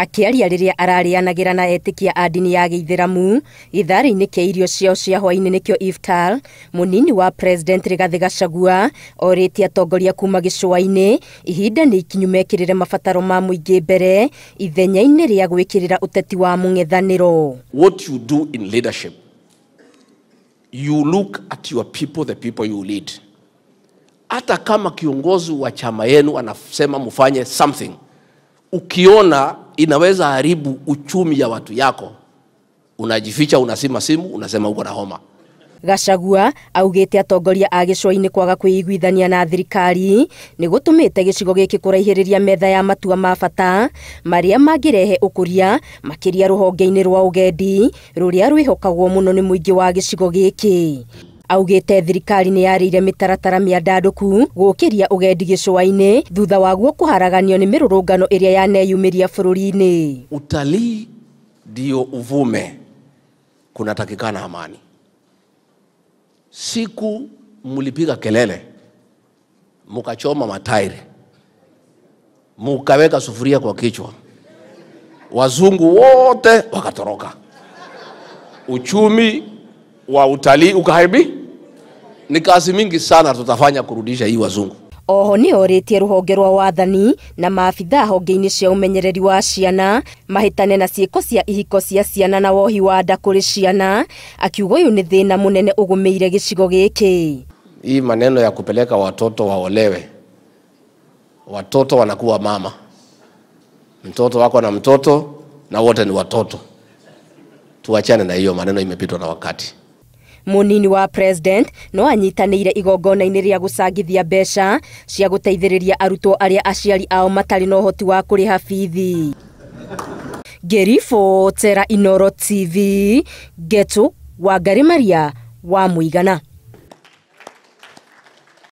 Akĩaria rĩrĩa ararĩanagĩra na etĩkia a ndini ya gĩithĩramu gĩtharĩ-inĩ kĩa irio ciao cia hwaĩ-inĩ nĩkĩo iftar, mũnini wa President Rigathĩ Gachagua orĩtie atongoria kuma gĩcũa-inĩ ihinda nĩ ikinyu mekĩrĩre mabataro ma mũingĩ mbere ithenya-inĩ rĩa gwĩkĩrĩra ũteti wa mũng'ethanĩro. What you do in leadership, you look at your people, the people you lead. Hata kama kiongozi wa chama yenu anasema mfanye something, ukiona inaweza haribu uchumi ya watu yako, unajificha, unasima simu, unasema uko na homa. Gachagua augĩte atongoria a gĩcũa-inĩ kwaga kwĩiguithania na thirikari nĩ gũtũmĩte gĩcigo gĩkĩ kũraihĩrĩria metha ya matua ma bata marĩa mangĩrehe ũkũria makĩria rũhonge-inĩ rwa ũgendi rũrĩa rwĩhokagwo mũno nĩ mũingĩ wa gĩcigo gĩkĩ. Augĩte thirikari nĩ yarĩire mĩtaratara mĩandandũku gũkĩria ũgendi gĩcũa-inĩ thutha waguo kũharaganio nĩ mĩrũrũngano ĩrĩa yaneyumĩria bũrũri-inĩ. Utalii ndio uvume, kunatakikana amani. Siku mlipiga kelele, mukachoma matairi, mukaweka sufuria kwa kichwa, wazungu wote wakatoroka, uchumi wa utalii ukaharibi. Ni kazi mingi sana tutafanya kurudisha hii wazungu. Oho nĩ orĩtie rũhonge rwa wathani na maabithaa honge-inĩ cia ũmenyereri wa ciana mahĩtane na ciĩko cia ihiko cia ciana na wohi wa nda kũrĩ ciana, akiuga ũyũ nĩ thĩna mũnene ũgũmĩire gĩcigo gĩkĩ. Hii maneno ya kupeleka watoto waolewe, watoto wanakuwa mama, mtoto wako na mtoto na wote ni watoto. Tuachane na hiyo maneno, imepitwa na wakati. Munini wa President no anyitanĩire igongona-inĩ rĩa gũcangithia mbeca cia gũteithĩrĩria arutwo arĩa aciari ao matarĩ na ũhoti wa kũrĩha bithi. Ngĩribotera Inooro TV, Ngetu Wangari Maria wa Mũigana.